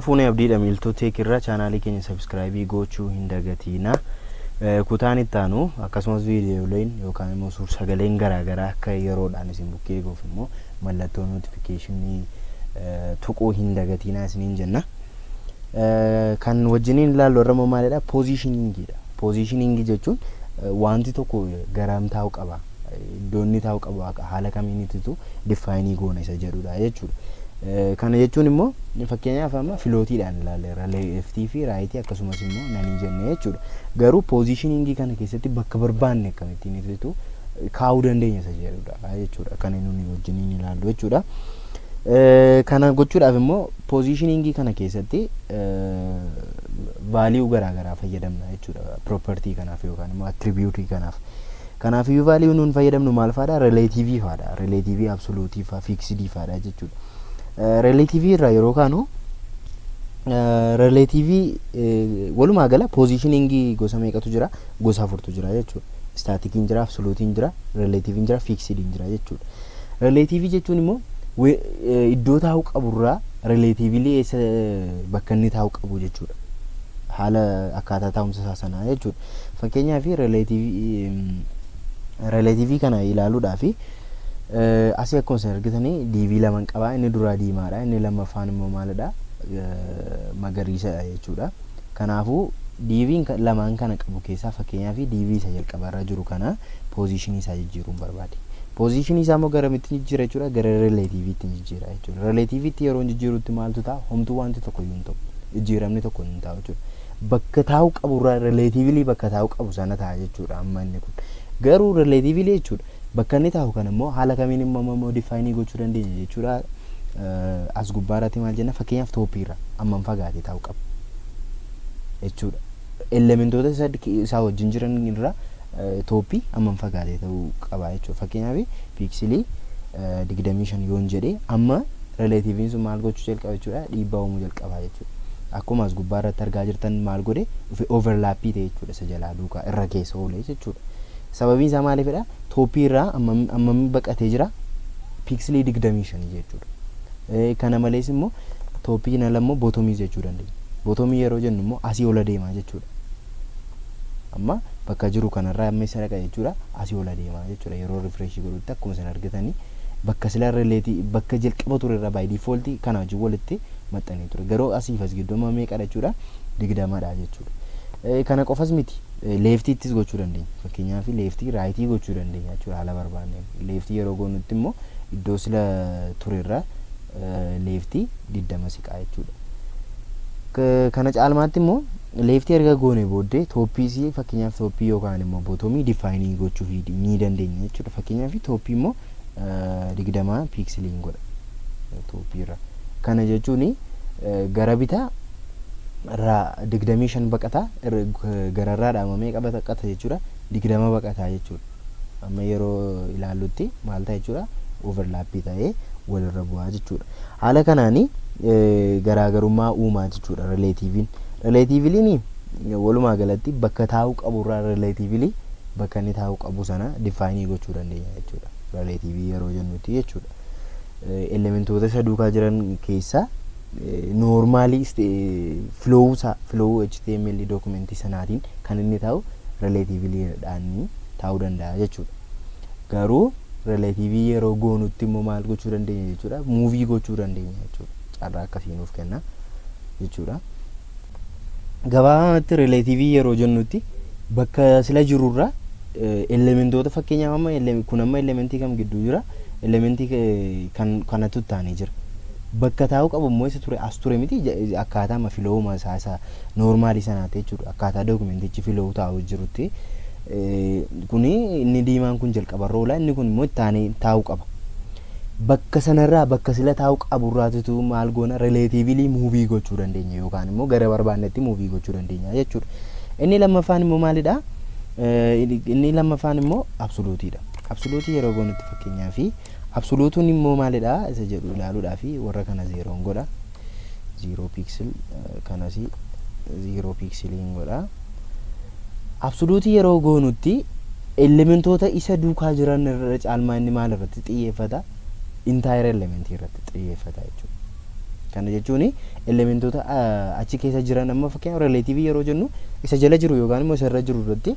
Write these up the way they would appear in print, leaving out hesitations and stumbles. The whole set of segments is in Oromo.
Fuunee Abdiidha. Miiltoo Tech irraa chaanaalii keenya subscribe gochuu hin dagatiina. Kutaan itti aanu akkasumas viidiyooleen yookaan immoo suur-sagaleen garaagaraa akka yeroodhaan isin bukkee eeguuf immoo mallattoo notification tuquu hin dagatiinaa isiniin jenna. Kan wajjiniin ilaallu irra immoo maalidha? Positioningiidha. Positioningii jechuun wanti tokko garam taa'u qaba. Iddoo inni taa'u qabu haala kamiinititu define goona isa jedhudha jechuudha. Kana jechuun immoo fakkeenyaaf amma floatiidhaan ilaalleerra, left fi right, akkasumas immoo none jennee jechuudha. Garuu positioningii kana keessatti bakka barbaanne akkamittiin ibsitu kaa'uu dandeenya isa jedhudha jechuudha. Kan nuni wajjiniin ilaallu jechuudha. Kana gochuudhaaf immoo positioningii kana keessatti value garaagaraa fayyadamna jechuudha. Property kanaaf yookaan immoo attribute kanaaf. Kanaafiyyuu value nuun fayyadamnu maal fa'aadha? Relative fa'aadha. Relative, absolute fa'a, fixed fa'aadha jechuudha. Relative irraa yeroo kaanu, relative walumaa gala positioningii gosa meeqatu jira? Gosa afurtu jira jechuudha. Staticiin jira, absoluteiin jira, relativeiin jira, fixediin jira jechuudha. Relative jechuun immoo iddoo taa'uu qaburraa relatively eessa bakka inni taa'uu qabu jechuudha. Haala akkaataa taa'umsa isaa sanaa jechuudha. Fakkeenyaaf, relative kana ilaaluudhaaf asii akkuma isin argitanii div lama qaba. Inni duraa diimaadha. Inni lammaffaan immoo maalidha? Magariisadha jechuudha. Kanaafuu diviin lamaan kana qabu keessaa fakkeenyaaf div isa jalqabarra jiru kana position isaa jijjiiruun barbaade. Position isaa immoo garamitti jijjiira jechuudha? Gara relativeitti jijjiira jechuudha. Relativeitti yeroo jijjiirutti maaltu ta'a? Homtuu wanti tokko iyyuu hin ta'u. Jijjiiramni tokko hin ta'u jechuudha. Bakka taa'u qaburraa relatively bakka taa'u qabu sana ta'a jechuudha amma inni kun. Garuu relatively jechuudha. Bakka inni taa'u kana immoo haala kamiin immoo define gochuu dandeenya jechuudha? As gubbaarratti maal jenna? Fakkeenyaaf, topiirra ammam fagaatee taa'uu qaba jechuudha. Elementoota isaa wajjin jiran irraa top ammam fagaatee ta'uu qaba jechuudha. Fakkeenyaaf, pixel 25 yoon jedhee, amma relativeiin sun maal gochuu jalqaba jechuudha? Dhiibbaa uumuu jalqaba jechuudha. Akkuma as gubbaarratti argaa jirtan maal godhe dhufe? Overlap ta'e jechuudha, isa jalaa duukaa irra keessa oolee jechuudha. Sababiin isaa maaliifidha? Top irraa ammam baqatee jira? Pixel 25 jechuudha. Kana malees immoo top ala immoo bottom jechuu dandeenya. Bottom yeroo jennu immoo asii ol adeemaa jechuudha. Amma bakka jiru kanarraa amma isa dhaqa jechuudha. Asii ol adeemaa jechuudha. Yeroo refresh godhutti akkuma isin argitanii bakka sila relative bakka jalqaba ture irra by default kana wajjin walitti maxxanee ture. Garuu asiif as gidduu amma meeqadha jechuudha? 20dha jechuudha. Kana qofas miti, leftittis gochuu dandeenya. Fakkeenyaaf, left, right gochuu dandeenya jechuudha haala barbaanneen. Left yeroo goonutti immoo iddoo sila turerraa left 20 siqaa jechuudha. Kana caalmaatti immoo left erga goone booddee topiis, fakkeenyaaf top yookaan immoo bottom define gochuu ni dandeenya jechuudha. Fakkeenyaaf, top immoo 20 pixeliin godha top irra. Kana jechuun gara bitaa irraa 25 baqataa, gararraa dhaamamee qaba baqata jechuudha. 20 baqataa jechuudha. Amma yeroo ilaallutti maal ta'a jechuudha? Overlap ta'ee walirra bu'aa jechuudha. Haala kanaani garaagarummaa uumaa jechuudha relativeiin. Relativeiin walumaa galatti bakka taa'uu qaburraa relatively bakka inni taa'uu qabu sana define gochuu dandeenya jechuudha. Relative yeroo jennutti jechuudha. Elementoota isa duukaa jiran keessaa normal flow isaa, flow HTML document sanaatiin kan inni taa'u relativelyidhaan taa'uu danda'a jechuudha. Garuu relative yeroo goonutti immoo maal gochuu dandeenya jechuudha? Move gochuu dandeenya jechuudha. Carraa akkasii nuuf kenna jechuudha. Gabaabumatti relative yeroo jennutti bakka sila jirurraa elementoota, fakkeenyaaf amma kun amma element kam gidduu jira? Element kan kanatu taanee jira. Bakka taa'uu qabu immoo isa ture as ture miti, akkaataa amma flowuma isaa isa normal sanaatti jechuudha. Akkaataa documentichi flow taa'u jirutti kuni inni diimaan kun jalqabarra oola, inni kun immoo itti aanee taa'uu qaba. Bakka sanarraa, bakka sila taa'uu qaburraatitu maal goona? Relatively move gochuu dandeenya yookaan immoo gara barbaannetti move gochuu dandeenya jechuudha. Inni lammaffaan immoo maalidha? Inni lammaffaan immoo absoluteiidha. Absolute yeroo goonutti, fakkeenyaaf, absoluteuun immoo maalidha isa jedhu ilaaluudhaaf warra kana zeroon godha. 0 pixel, kanas 0 pixeliin godha. Absolute yeroo goonutti elementoota isa duukaa jiran irra caalmaa inni maal irratti xiyyeeffata? Entire element irratti xiyyeeffata jechuudha. Kana jechuun elementoota achi keessa jiran, amma fakkeenyaaf relative yeroo jennu isa jala jiru yookaan immoo isa irra jiru irratti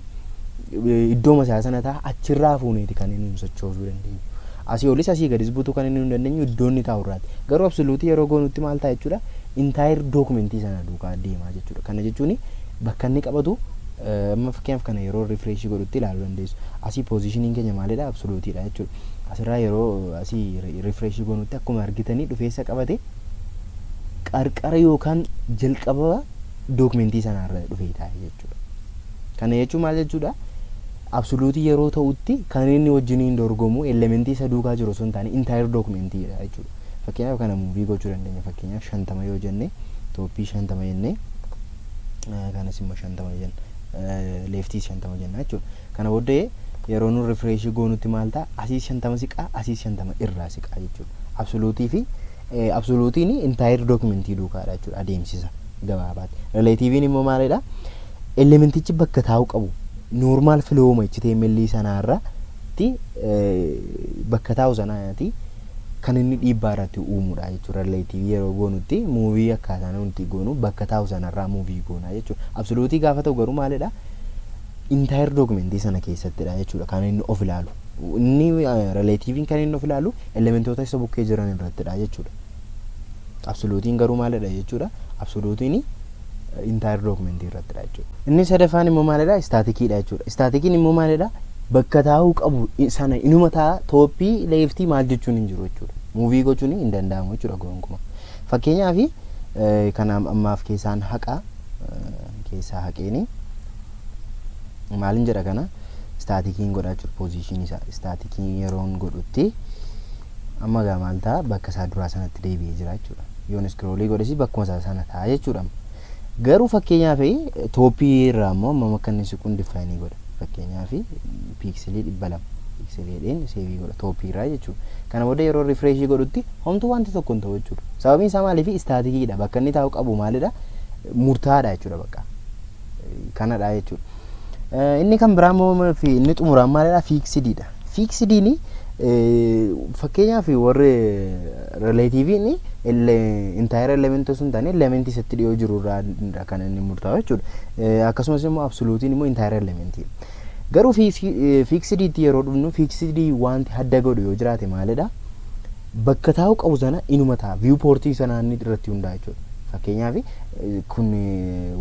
iddoo isaa sana ta'a, achirraa fuuneeti kan inni nu sochoosuu dandeenyu. Asii olis asii gadis butuu kan inni nu dandeenyu iddoo inni taa'u irraati. Garuu absolute yeroo goonutti maal ta'a jechuudha? Entire documentii sana duukaa deemaa jechuudha. Kana jechuun bakka inni qabatu, amma fakkeenyaaf kana yeroo refresh godhutti ilaaluu dandeessu. Asii positioniin keenya maalidha? Absoluteiidha jechuudha. Asirraa yeroo asii refresh goonutti akkuma argitanii dhufeessa qabate, qarqara yookaan jalqaba documentii sanaarra dhufee taa'e jechuudha. Kana jechuun maal jechuudha? Absolute yeroo ta'utti kan inni wajjiniin dorgomu elementii isa duukaa jiru osoo hin taane entire documentiidha jechuudha. Fakkeenyaaf kana move gochuu dandeenya. Fakkeenyaaf 50 yoo jenne, top 50 jenne, kanas immoo 50 jenna. Leftii 50 jenna jechuudha. Kana booddee yeroo nu refresh goonutti maal ta'a? Asii 50 siqaa, asii 50 irraa siqaa jechuudha. Absolute fi absoluteiin entire documentii duukaadha jechuudha adeemsisa gabaabaatti. Relativeiin immoo maalidha? Elementichi bakka taa'u qabu normal flowma HTML sanaarratti bakka taa'u sanaati kan inni dhiibbaa irratti uumudha jechuudha. Relative yeroo goonutti move akkaataa nuti goonu bakka taa'u sanarraa move goona jechuudha. Absolute gaafa ta'u garuu maalidha? Entire documentii sana keessattidha jechuudha kan inni of ilaalu. Inni relativeiin kan inni of ilaalu elementoota isa bukkee jiran irrattidha jechuudha. Absoluteiin garuu maalidha jechuudha? Absoluteiin entire documentii irrattidha jechuudha. Inni sadaffaan immoo maalidha? Staticiidha jechuudha. Staticiin immoo maalidha? Bakka taa'uu qabu sana inuma taa'a, top, left maal jechuun hin jiru jechuudha. Move gochuun hin danda'amu jechuudha gonkumaa. Fakkeenyaaf kana ammaaf keessaan haqa keessaa haqeeni maalin jedha, kana staticiin godhaa jechuudha position isaa. Static yeroon godhutti amma gaa maal ta'a? Bakka isaa duraa sanatti deebi'ee jira jechuudha. Yoon scroll godhes bakkuma isaa sana ta'a jechuudha. Garuu fakkeenyaaf top irraa immoo hammam akka inni siquun define godha. Fakkeenyaaf pixel 200 pixeliidhaan save godha top irraa jechuudha. Kana booda yeroo refresh godhutti homtuu wanti tokko hin ta'u jechuudha. Sababiin isaa maaliif? Staticiidha. Bakka inni taa'u qabu maalidha? Murtaa'aadha jechuudha bakka. Kanadha jechuudha. Inni kan biraa immoo fi inni xumuraan maalidha? Fixediidha. Fixediin fakkeenyaaf warri relativeiin entire element osoo hin taane elementii isatti dhiyoo jiru irraa kan inni murtaa'u jechuudha. Akkasumas immoo absoluteiin immoo entire elementii. Garuu fixediitti yeroo dhufnu, fixed wanti adda godhu yoo jiraate maalidha? Bakka taa'u qabu sana inuma ta'a. Viewport sanaa inni irratti hundaa'a jechuudha. Fakkeenyaaf kun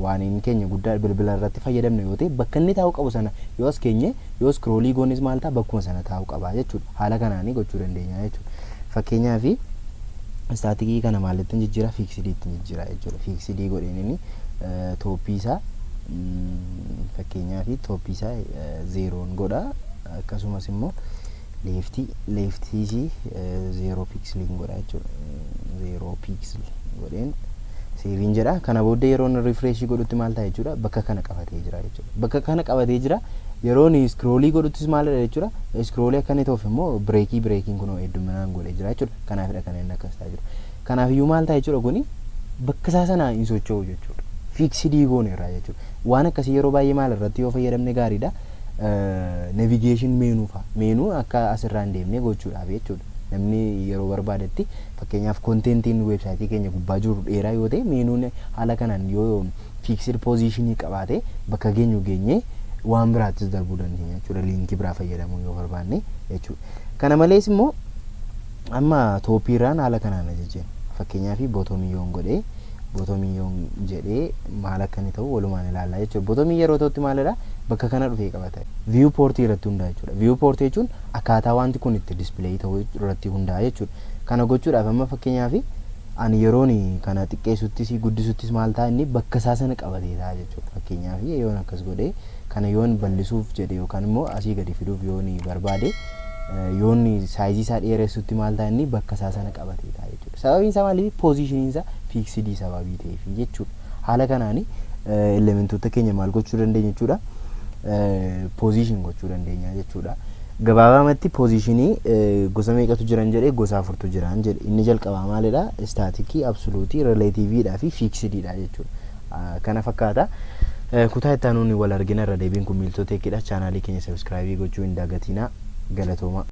waan inni keenya guddaa bilbila irratti fayyadamne yoo ta'e, bakka inni taa'u qabu sana yoo as keenye, yoo scroll goonis maal ta'a? Bakkuma sana taa'u qaba jechuudha. Haala kanaanii gochuu dandeenya jechuudha. Fakkeenyaaf static kana maalitti jijjiira? Fixediitti jijjiira jechuudha. Fixed godheen inni top isaa, fakkeenyaaf top isaa zeroon godha, akkasumas immoo leftiisii 0 pixeliin godha jechuudha. 0 pixel godheen saveiin jedha. Kana booddee yeroo inni refresh godhutti maal ta'a jechuudha? Bakka kana qabatee jira jechuudha. Bakka kana qabatee jira. Yeroo inni scroll godhuttis maalidha jechuudha? Scroll akka inni ta'uuf immoo breakiin kun hedduminaan godhee jira jechuudha. Kanaafidha kan inni akkas ta'aa jiru. Kanaafiyyuu maal ta'a jechuudha? Kuni bakka isaa sanaa hin socho'u jechuudha. Fixed goone irraa jechuudha. Waan akkasii yeroo baay'ee maal irratti yoo fayyadamne gaariidha? Navigation menu fa'a. Menu akka asirraa hin deemne gochuudhaaf jechuudha. Namni yeroo barbaadetti, fakkeenyaaf contentiin website keenya gubbaa jiru dheeraa yoo ta'e, menuun haala kanaan yoo fixed position qabaate bakka geenyu geenyee waan biraattis darbuu dandeenya jechuudha, link biraa fayyadamuu yoo barbaanne jechuudha. Kana malees immoo amma topiirraan haala kanaan ajajeen, fakkeenyaaf bottom yoon godhee, bottom yoon jedhee maal akka inni ta'u walumaan ilaallaa jechuudha. Bottom yeroo ta'utti maalidha? Bakka kana dhufee qabata. Viewport irratti hundaa'a jechuudha. Viewport jechuun akkaataa wanti kun itti display ta'u irratti hundaa'a jechuudha. Kana gochuudhaaf amma fakkeenyaaf ani yeroon kana xiqqeessuttis guddisuttis maal ta'a? Inni bakka isaa sana qabatee ta'a jechuudha. Fakkeenyaaf yoon akkas godhee kana yoon bal'isuuf jedhe yookaan immoo asii gadi fiduuf yoon barbaade, yoon size isaa dheeressutti maal ta'a? Inni bakka isaa sana qabatee ta'a jechuudha. Sababiin isaa maaliif? Positioniin isaa fixed sababii ta'eef jechuudha. Haala kanaan elementoota keenya maal gochuu dandeenya jechuudha? Position gochuu dandeenya jechuudha. Gabaabamatti position gosa meeqatu jiran jedhee? Gosa afurtu jiran jedhe. Inni jalqabaa maalidha? Static, absolute, relativeiidhaa fi fixediidha jechuudha. Kana fakkaata. Kutaa itti aanuun wal argina. Irra deebiin kun Miiltoo Techiidha. Channel keenya subscribe gochuu hin dagatinaa. Galatooma.